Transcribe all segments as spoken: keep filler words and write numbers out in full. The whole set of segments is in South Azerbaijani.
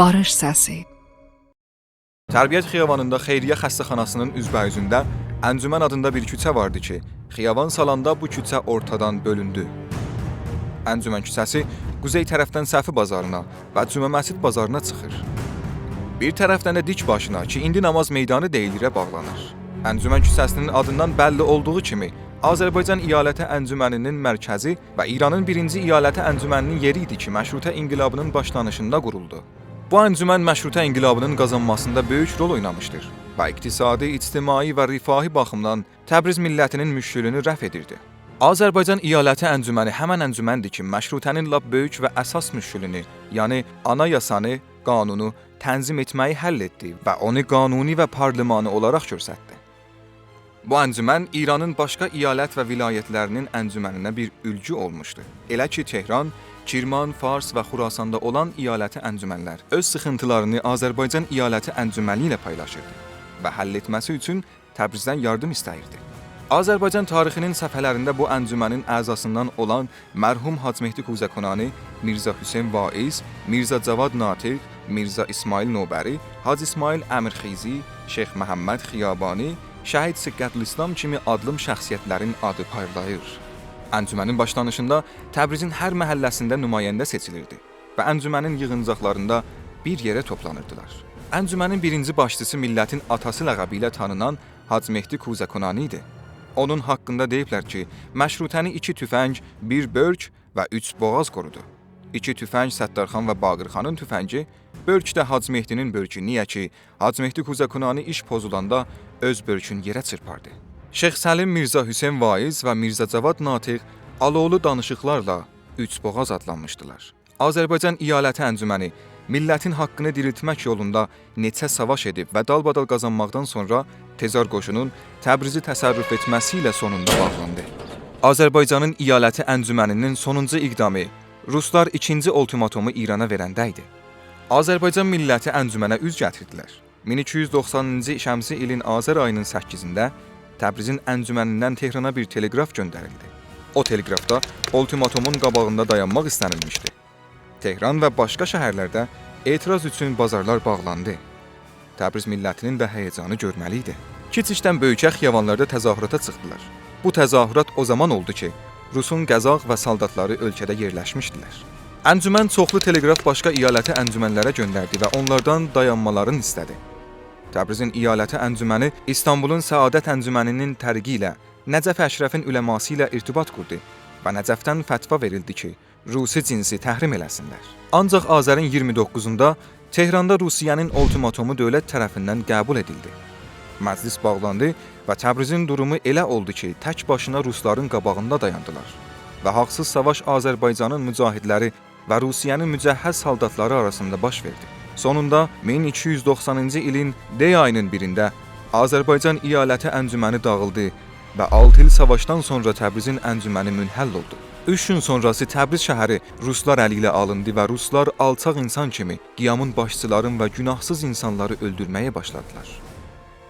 باریش سسی. تربیت خیابانیندا خیریه خسته‌خاناسینین اوزبه‌اوزونده انجمن آدیندا بیر کوچه واردی کی، خیابان سالاندا بو کوچه اورتادان بؤلوندو. انجمن کوچه‌سی قوزئی طرفدن صفی بازارینا و جمعه مسجد بازارینا چیخیر. بیر طرفدن ده دیک باشینا کی، ایندی نماز میدانی دئییلیره، باغلانیر. انجمن کوچه‌سینین آدیندان بللی اولدوغو کیمی، آذربایجان ایالتی انجمنینین مرکزی و ایرانین بیرینجی ایالتی انجمنینین یئری ایدی کی، مشروطه انقلابینین باشلانیشیندا قورولدو. بو انجمن مشروطه انقلابینین قازانماسیندا بؤیوک رول اوینامیشدیر و اقتصادی، اجتماعی و رفاهی باخیمدان تبریز میللتینین مشکلونو رفع ائدیردی. آذربایجان ایالتی انجمنی همن انجمندیر کی، مشروطه‌نین لاپ بؤیوک و اساس مشکلونو، یعنی آنایاسانی، قانونو تنظیم ائتمه‌یی حل ائتدی و اونو قانونی و پارلمانی اولاراق گؤستردی. بو انجمن ایرانین باشقا ایالت و ولایتلرینین انجمنینه بیر اولگو اولموشدو. ائله کی، تهران، کرمان، فارس و خراساندا اولان ایالتی انجمنلر اؤز سیخینتیلارینی آذربایجان ایالتی انجمنی ایله پایلاشیردی و حل ائتمه‌سی اوچون تبریزدن یاردیم ایسته‌ییردی. آذربایجان تاریخینین صفحه‌لرینده بو انجمنین اعضاسیندان اولان مرحوم حاج مهدی کوزه‌کنانی، میرزا حسین واعظ، میرزا جواد ناطق، میرزا اسماعیل نوبری، حاج اسماعیل امیرخیزی، شیخ محمد خیابانی، شهید صدقت‌الاسلام کیمی آدلیم شخصیتلرین آدی پارلاییر. انجمنین باشلانیشیندا تبریزین هر محله‌سینده نماینده سئچیلیردی و انجمنین ییغینجاقلاریندا بیر یئره توپلانیردیلار. انجمنین بیرینجی باشچیسی میللتین آتاسی لقبی ایله تانینان حاج مهدی کوزه‌کنانی ایدی. اونون حاقیندا دئییبلر کی، مشروطه‌نی ایکی توفنگ، بیر بؤرک و اوچ بوغاز قورودو. ایکی توفنگ ستارخان و باقرخانین توفنگی، بؤرک ده حاج مهدی‌نین بؤرکو. نییه کی، حاج مهدی کوزه‌کنانی ایش پوزولاندا اؤز بؤرکون یئره چیرپاردی. شیخ سلیم، میرزا حسین واعظ و میرزا جواد ناطق آلوولو دانیشیقلارلا اوچ بوغاز آدلانمیشدیلار. آذربایجان ایالتی انجمنی میللتین حاقینی دیریلتمک یولوندا نئچه ساواش ائدیب و دالبادال قازانماقدان سونرا تزار قوشونون تبریزی تصرف ائتمه‌سی ایله سونوندا باغلاندی. آذربایجانین ایالتی انجمنینین سونونجو اقدامی روسلار ایکینجی اولتیماتومو ایرانا وئرنده ایدی. آذربایجان میللتی انجمنه اوز گتیردیلر. مین ایکی یوز دوخسانینجی شمسی ایلین آذر آیینین سککیزینده تبریزین انجمنیندن تهرانا بیر تلگراف گؤندریلدی. او تلگرافدا اولتیماتومون قاباغیندا دایانماق ایسته‌نیلمیشدی. تهران و باشقا شهرلرده اعتراض اوچون بازارلار باغلاندی. تبریز میللتینین ده هیجانی گؤرمه‌لی ایدی. کیچیکدن بؤیوکه خیابانلاردا تظاهراتا چیخدیلار. بو تظاهرات او زامان اولدو کی، روسون قزاق و سالداتلاری اؤلکه‌ده یئرلشمیشدیلر. انجمن چوخلو تلگراف باشقا ایالتی انجمنلره گؤندردی و اونلاردان دایانمالارینی ایسته‌دی. تبریزین ایالتی انجمنی ایستانبولون سعادت انجمنی‌نین طریقی ایله نجف اشرفین علماسی ایله ارتباط قوردو و نجفدن فتوا وئریلدی کی، روسی جنسی تحریم ائله‌سینلر. آنجاق آذرین اییرمی دوققوزوندا تهراندا روسیه‌نین اولتیماتومو دؤولت طرفیندن قبول ائدیلدی. مجلس باغلاندی و تبریزین دورومو ائله اولدو کی، تک باشینا روسلارین قاباغیندا دایاندیلار و حاقسیز ساواش آذربایجانین مجاهدلری و روسیه‌نین مجهز سالداتلاری آراسیندا باش وئردی. سونوندا مین ایکی یوز دوخسانینجی ایلین دی آیینین بیرینده آذربایجان ایالتی انجمنی داغیلدی و آلتی ایل ساواشدان سونرا تبریزین انجمنی منحل اولدو. اوچ گون سونراسی تبریز شهری روسلار الی ایله آلیندی و روسلار آلچاق اینسان کیمی قیامین باشچیلارین و گوناهسیز اینسانلاری اؤلدورمه‌یه باشلادیلار.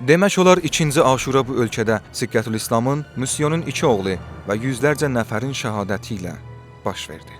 دئمک اولار، ایکینجی عاشورا بو اؤلکه‌ده صدقت‌الاسلامین، موسیونون ایکی اوغلو و یوزلرجه نفرین شهادتی ایله باش وئردی.